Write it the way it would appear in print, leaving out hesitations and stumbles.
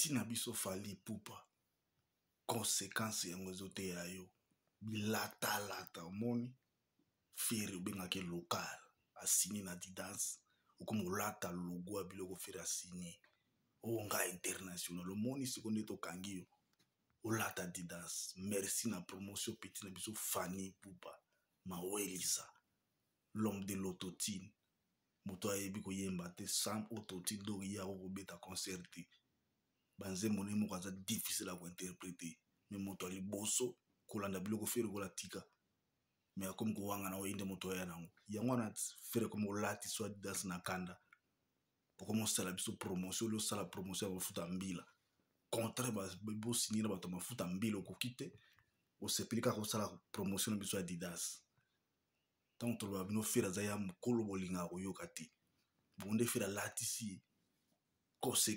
Petit na biso Fally Ipupa, conséquence yango ezoteya yo bilatalata. Omoni Ferre obengaki local, asini na Adidas, okomi olata logo ya biloko Ferre asini oyo nga international. Omoni siko nde tokangi yo olata Adidas. Merci na promotion, petit na biso Fally Ipupa Mawelisa, l'homme de l'autotune. Moto ayebi koyemba te sans autotune, donc ye akokobeta concert te. Banzembo nde moko aza difficile ya kointerpréter, mais moto ya liboso kolanda biloko Ferre kola tika, mais akomi kowangana oyo nde moto aya nango. Yango wana Ferre komi kolati so Adidas na kanda, okomi osala biso promotion. Oli osala promotion ya mafuta mbila, contrat bosingi na bato ya mafuta mbila, okoki te. Osepeli kaka osala promotion na biso ya Adidas. Ntango toloba bino Ferre aza ya mokolo, bolingaka koyoka te. Bongo nde Ferre alatisi ye conséquence.